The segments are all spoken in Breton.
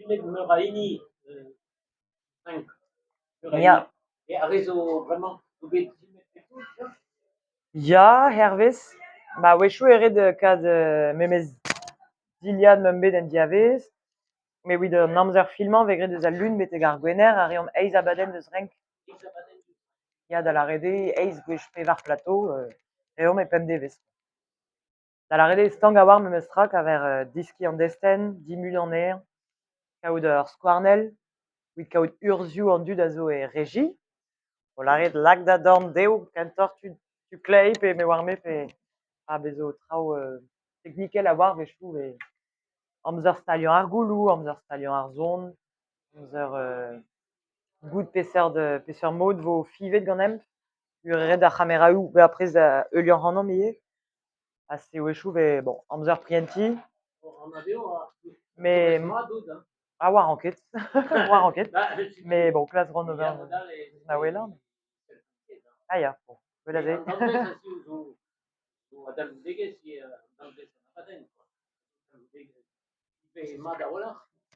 Filmet meur a hini frank. Meur a Ya. hini. Ar re zo bremañ zo bet filmet ganto dija? Ya, hervez. Ma a-wechoù eo ret kaout memes dilhad 'meump bet en diavaez met evit an amzer filmañ e vez graet eus al Lun betek ar Gwener a reomp eizh abadenn eus renk. Ya, da lâret eo eizh gwech pevar plato reomp e pemp devezh. Da lâret eo stank a-walc'h memestra kaver deskiñ an destenn, dimunañ anezhañ, kaout ur skouarnell evit kaout urzhioù an dud a zo er reji, o lâret lak da dorn dezho kentoc'h tu kleiz pe me 'oar-me pe ha bez zo traoù teknikel a-walc'h a-wechoù e amzer staliañ ar gouloù, amzer staliañ ar son, amzer goût peseurt mod 'vo fiñvet ganemp, ret ar c'hameraoù bezañ prest da heuliañ ac'hanomp ivez ha se a-wechoù 'vez bon amzer prientiñ. Met ah 'oaran ket 'oaran ket met bon klask 'ran ober ma wellañ. Ah ya, bon, gwell a se.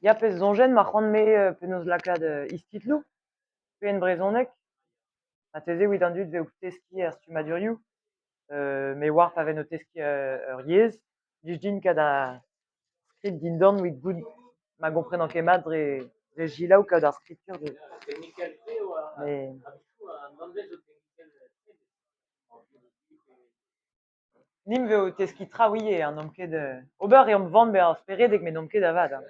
Ya, pezh 'soñjen ma c'hoant-me penaos lakaat istitloù pe en brezhoneg, marteze evit an dud 'vez o teskiñ ar stummadurioù me 'oar pa vez o teskiñ ur yezh, 'blij din kaout ar skrid dindan evit goût ma gomprenan ket mat dre selaou kaout ar skritur met Nim 'vez o teskiñ traoù ivez ha n'omp ket ober a reomp van bezañ speredek met n'omp ket avat hein.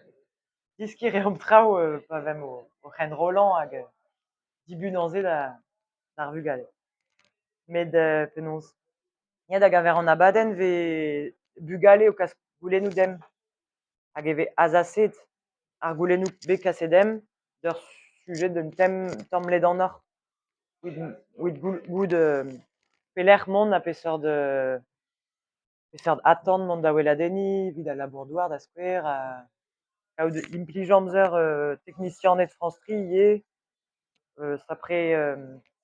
Deskiñ a reomp traoù pa vemp oc'h enrollañ hag dibunañ se d'ar vugale. Met penaos, ya da geñver an abadenn 'vez bugale o kas goulennoù demp hag e vez azaset ar goulennoù bet kaset demp d'ur sujed un tamm ledanoc'h evit goût pelec'h mont ha peseurt atant mont da weladenniñ evit al labour-douar da skouer ha kaout implij amzer teknisianed France Tri ivez sapre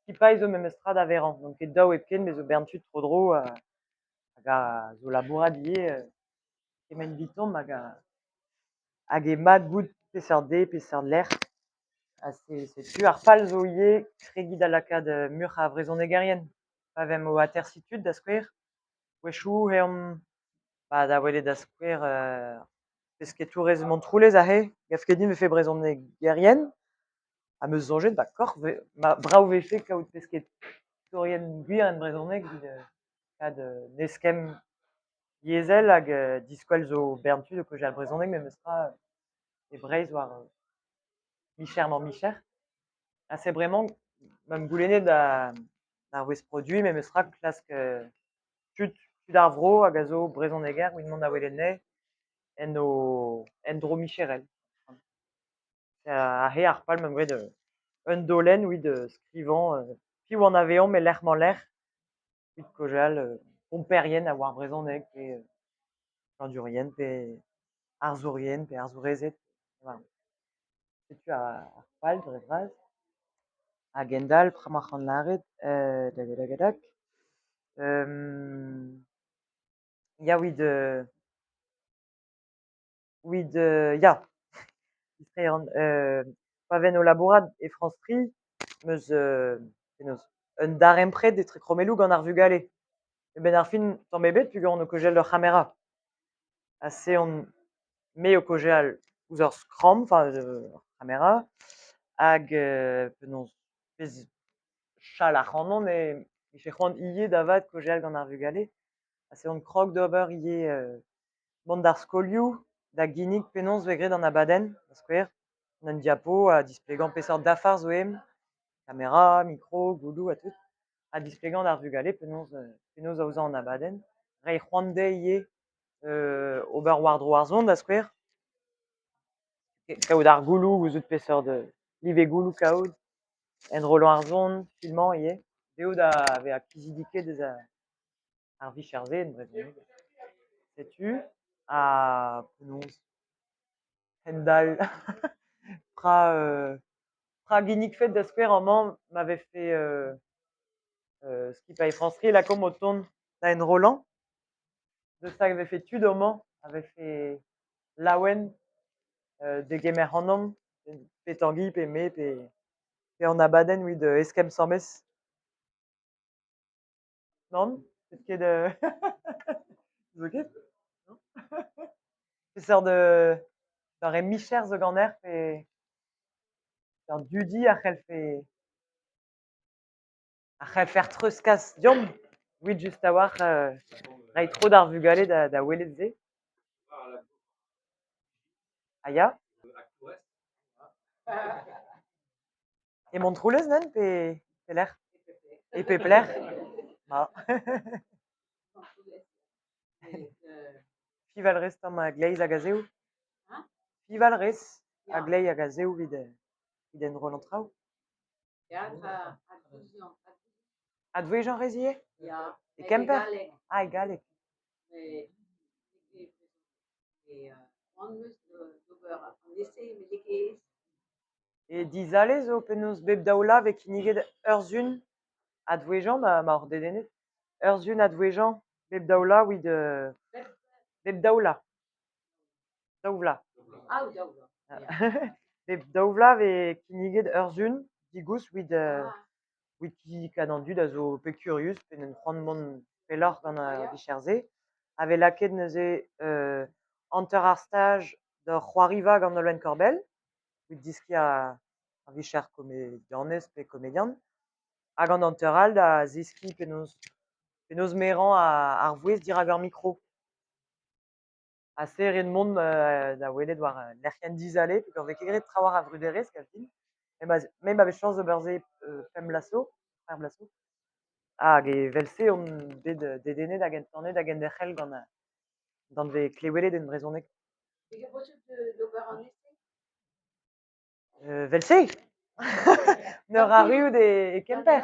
skipailh zo memestra da verañ n'on ket daou hepken met zo bern tud tro-dro hag a zo labourat ivez kement 'vitomp hag eo mat goût peseurt deiz, peseurt lec'h ha setu ar pal zo ivez kregiñ da lakaat muioc'h a vrezhonegerien pa vemp o atersiñ tud da skouer. A-wechoù eomp ba da welet da skouer pesketourez Montroulez aze, 'gav ket din 'vefe brezhonegerien ha 'm eus soñjet ba koc'h brav 'vefe kaout pesketourien gwir en brezhoneg evit kaout un eskemm yezhel hag diskwel zo bern tud o kaozeal brezhoneg memestra e Breizh war micher-mañ-micher. Ha se bremañ 'm goulennet d'ar wezh produiñ memestra klask tud tud ar vro hag a zo brezhoneger evit mont da welet anezhe en o endro micherel. Aze ar pal 'm eus graet un daolenn evit skrivañ piv anavezomp e lec'h-mañ-lec'h evit kaozeal pomperien a oar brezhoneg pe klañvdiourien pe arzourien pe arzourezed. Setu ar pal dre vras. Hag a-hend-all petra 'ma c'hoant lâret dag-ha-dag-ha-dag ya evit evit ya distreiñ a ran pa ven o labourat e France Tri 'm eus penaos un darempred etre krommelloù gant ar vugale. A-benn ar fin tamm ebet peogwir on o kaozeal d'ur c'hamera. Ha se on me o kaozeal ouzh ur skramm, enfin ur c'hamera hag penaos pezh chal ac'hanon e vije c'hoant ivez da vat kaozeal gant ar vugale. Ha se on krog d'ober ivez mont d'ar skolioù da ginnig penaos 'vez graet an abadenn, da skouer, un diapo ha displegañ peseurt dafar zo e'mm, kamera, mikro, gouloù ha tout, ha displegañ d'ar vugale penaos aozañ an abadenn, reiñ c'hoant dezhe ivez ober war-dro ar son da skouer, kaout ar gouloù, gouzout peseurt live gouloù kaout, enrollañ ar son, filmañ ivez, dezho da vezañ kizidiket eus ar vicher-se en brezhoneg. Setu ha penaos hent-dall pra pra ginnigfet da skouer amañ ma vefe skipailh France Tri lakaomp o tont da enrollañ. Deus hag e vefe tud amañ a vefe laouen. Degemer ac'hanomp pe Tangi pe me pe an abadenn evit eskemm asambles. Nann, 'peus ket zo ket non? Peseurt doare micher zo ganeoc'h pe ur dudi a c'hellfec'h treuzkas deomp evit just a-walc'h reiñ tro d'ar vugale da welet se. Ah ya? E Montroulez neuze pe pelec'h? E pep lec'h? Ma. Fiñval 'rez tamm a-gleiz hag a-zehou? Fiñval 'rez a-gleiz hag a-zehou evit enrollañ traoù? Advouezhiañ 'rez ivez? E Kemper? Ah, e galleg. E Dizale zo penaos bep daou vloaz 'vez kinniget ur sizhun advouezhiañ ma oc'h dedennet. Ur sizhun advouezhiañ bep daou vloaz evit bep daou vloaz. Daou vloaz. Bep daou vloaz 'vez kinniget ur sizhun digoust evit evit an dud a zo pe kurius pe n'eus c'hoant mont pelloc'h gant ar vicher-se. A vez lakaet neuze hanter ar staj d'ur c'hoariva gant Nolwenn Korbell evit deskiñ ar vicher komedianez pe komedian. Hag an hanter all da zeskiñ penaos merañ ar vouezh dirak ur mikro. Ha serret mont da welet war lec'hienn Dizale peogwir 'vez ket graet trawalc'h a vruderezh gav din. Me ma vez chañs d'ober se pemp bloaz zo, c'hwec'h bloaz zo. Hag evel-se on bet dedennet hag entanet hag enderc'hel gant danvez klewelet en brezhoneg. Evel-se N'eur arruout e Kemper.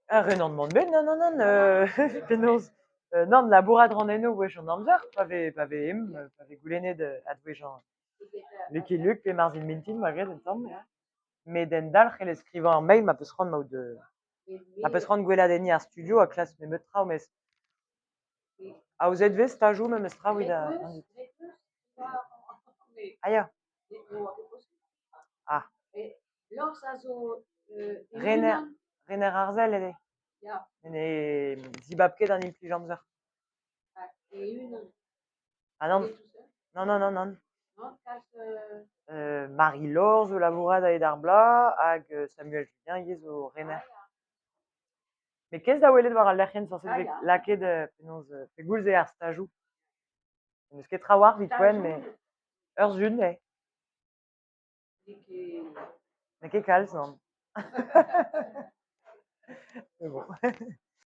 Ar Renan 'maon bet, nann, nann, nann, penaos nann, labourat 'ran eno gwech an amzer, pa vez pa vez pa vez goulennet advouezhiañ Lucky Luke pe Marzhin Mintin 'ma graet un tamm, ya. Met endalc'h c'hellez skrivañ ur mail ma 'peus c'hoant 'maout ma 'peus c'hoant gweladenniñ ar studio ha klask nebeut traoù mes aozet 'vez stajoù memes tra evit an dud. Ah ya. Ah. Rener, rener arzel eo. Ne zibab ket an implij amzer. Ah nann. Nann, nann, nann, nann. Marie-Laure zo labourat a-hed ar bloaz hag Samuel Julien ivez zo rener. Met kez da welet war al lec'hienn sañset 'vez lakaet penaos pegoulz eo ar stajoù. N'eus ket trawalc'h evit poent met ur sun eo. N'eo ket kalz nann. Mais bon.